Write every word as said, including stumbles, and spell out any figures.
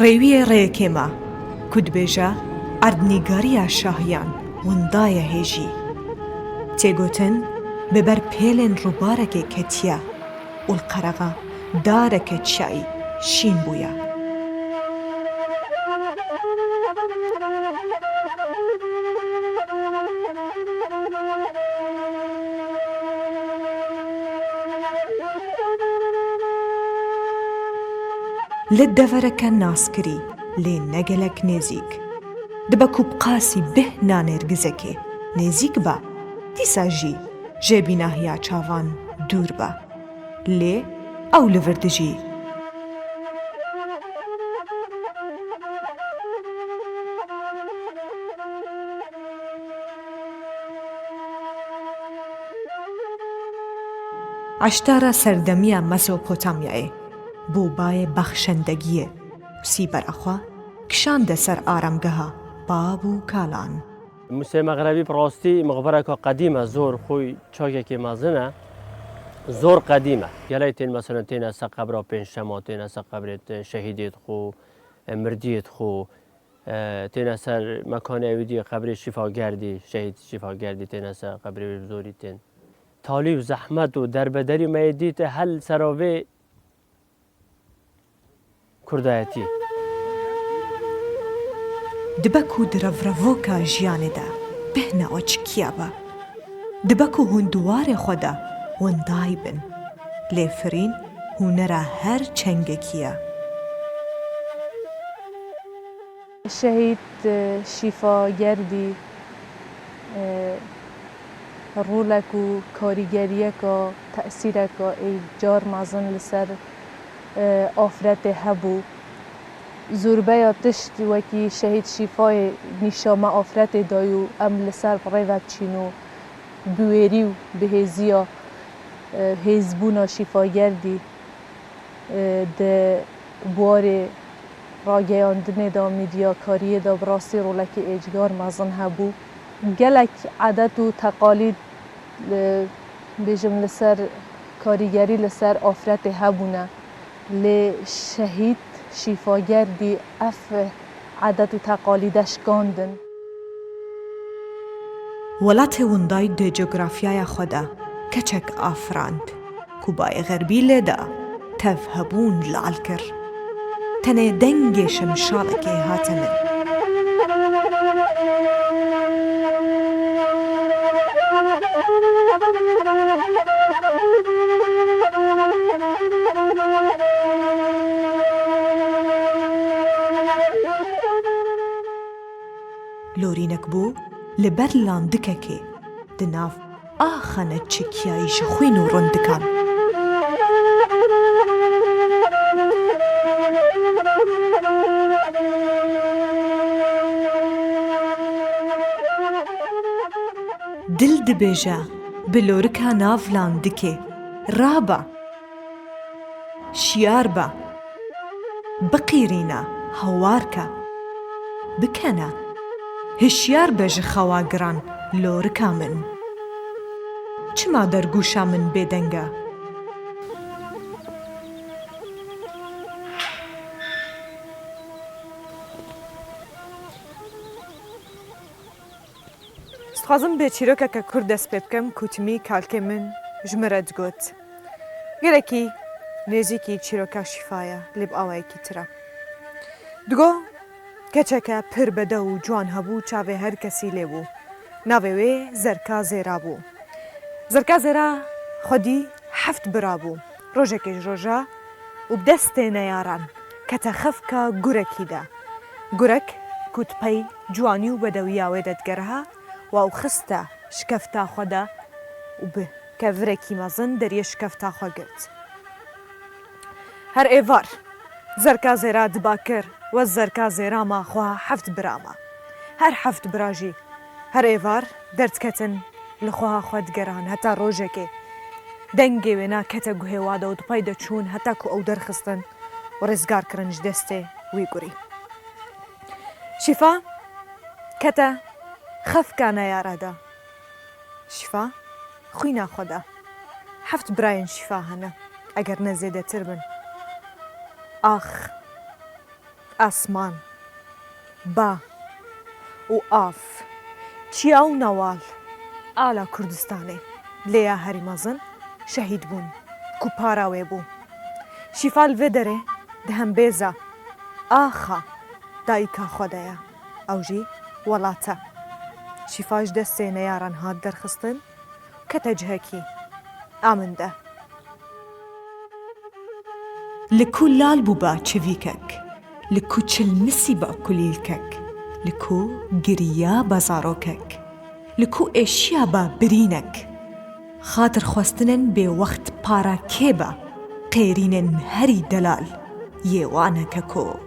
Rêwiyê rêyekê me, ku dibêje erdnîgariya şahiyan winda ye hêjî. Tê gotin, bi ber pêlên rûbarekê ketiye û li qerexa dareke çiyayî şîn bûye. Li devereke naskirî, lê ne gelek nêzîk. Dibe ku bi qasî bêhna nêrgizekê nêzîk be, dîsa jî jê bînahiya çavan dûr be. Lê ew li vir dijî. Eştara serdemiya Mezopotamyayê bû bayê bexşendegiyê û sîbera xwe kişande ser aramgeha bab û kalan. Musê Mexrebî bi rastî mixbereka qedîm e, zor xwe çakekê mezin e, zor qedîm e. Gelek tên, meselen, têne ser qebra Pêncşema, têne ser qebrê şehîdê xwe, e, mirdiyê xwe, e, têne ser mekanê ewî dî, qebrê Şîfagerdî, şehîd Şîfagerdî têne ser qebrê wê, bi zorî tên. Talî û zehmet û derbederî me yê dît, hel sera vê Kurdayetî. Dibe ku di revrevoka jiyanê de bêhna aşkiya be. Dibe ku hûn di warê xwe de windayî bin. Lê firîn hûnera her çengekî ye. Şehîd, e, Şîfa Gerdî, e, rolek û karîgeriyeka, tesîreka êcar mezin li ser, e, afretê hebû. Zûrbeya tişt wekî şehîd Şîfayê nîşa me afretê dayî û em li ser rê ve biçîn û bi wêrî û bi hêziya, e, hêzbûna Şîfa Gerdî, e, di warê rageyandinê de, mîdyakariyê de bi rastî rolekî êcar mezin hebû. Gelek edet û teqalîd, e, bêjim, li ser karîgerî li ser afretê hebûne. Lê şehîd Şîfagerdî ev edet û teqalîde şikandin. Welatê Windayî di cografyaya xwe de keçek afirand, ku bayê xerbî lê da, tev hebûn lal kir. Tenê dengê şimşalekê hate min. Lorînek bû li ber landikekê di nav axa neçikiyayî ji xwîn û rindikan. Dil dibêje bi lorika nav landikê, rabe, şiyar be, biqîrîne, hawar ke, bikene, hişyar be ji xewa giran lorika min. Çima dergûşa min bêdeng e? Dixwazim bi çîrokeke kurt dest pê bikim ku timî kalkê min ji min re digot. Gelekî nêzîkî çîroka Şîfa ye, lê bi awayekî tira. Digo, keçeke pir bedew û ciwan hebû, çavê her kesî lê bû. Navê wê Zerka Zêra bû. Zerka Zêra xwedî heft bira bû. Rojekê ji roja û bi destê neyaran kete xefka gurekî de. Gurek ku di pey ciwanî û bedewiya wê de digeriha, wa û xiste şikefta xwe de û bi kevirekî mezin deriyê şikefta xwe girt. Her êvar Zerka Zêra diba kir, we Zerka Zêra ma, xweha heft bira ma. Her heft bira jî her êvar derdiketin, li xweha xwe digeran heta rojekê dengê wêna kete guhê wa de û di pey de çûn heta ku ew derxistin û rêzgar kirin ji destê wî gurî. Şîfa kete xefka neyara de. Şîfa xwîna xwe da. Heft birayên Şîfa hene, eger ne zêdetir bin. Ax, asman, ba û av, çiya û newal, ala Kurdistanê, lê ya herî mezin şehîd bûn ku para wê bû. Şîfa li vê derê di hembêza axa dayika xwe de ye, ew jî welat e. Şîfa ji destê neyaran hat derxistin, kete cihekî a min de. Li ku lal bûba çivîkek, li ku çilmisîba kulîlkek, li ku giriya ba zarokek, li ku êşiya ba birînek. Xatirxwestinên bêwext para kê ba, qêrînên herî delal yê wane keko.